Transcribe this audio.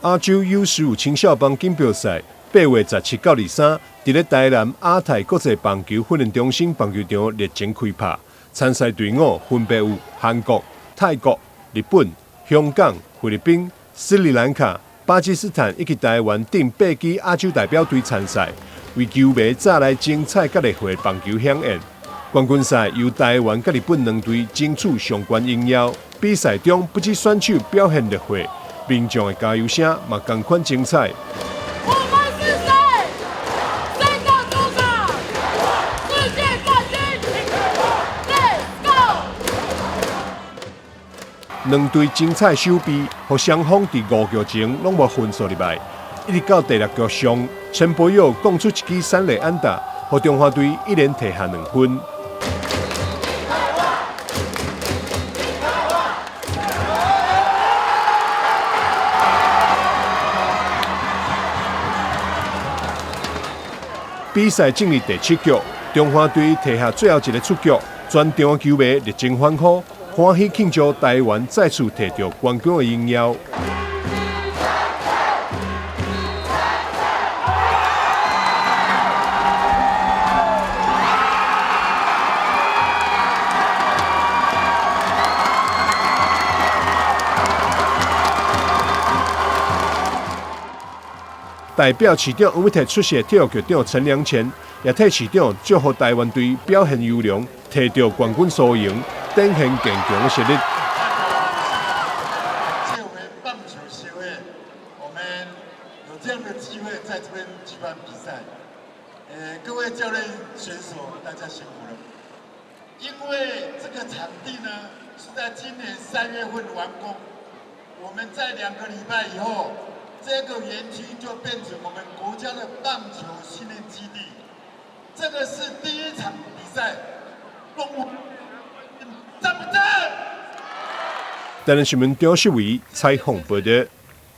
亞洲 U15青少棒錦標賽，8月17到23，佇咧台南亞太國際棒球訓練中心棒球場熱情開拍。參賽隊伍分別有韓國、泰國、日本、香港、菲律賓、斯里蘭卡、巴基斯坦以及台灣等八支亞洲代表隊參賽，為球迷帶來精彩佮熱血棒球饗宴。冠軍賽由台灣佮日本兩隊爭取上懸榮耀。比賽中不止選手表現熱血，民眾的加油聲嘛仝款精彩。我們是誰？誰的主場？世界冠軍！Let's go！兩隊精彩守備，予雙方佇五局前攏無分數入來，一直到第六局上，陳柏佑攻出一支三壘安打，予中華隊一連提下2分。比賽進入第七局，中華隊提下最後一个出局，全場球迷熱情歡呼，歡喜慶祝台灣再次提著冠軍的榮耀。代表市長黃偉哲出席體育局長陳良乾，也替市長祝福台灣隊表現優良，提著冠軍殊榮，展現堅強的實力。謝我們棒球協會，我們有這樣的機會在這邊舉辦比賽。各位教練、選手，大家辛苦了。因為這個場地呢，是在今年3月份完工，我們在2個禮拜以後，這個園區就變成我們國家的棒球訓練基地。這個是第一場比賽，讚不讚？台南新聞張世維採訪報道。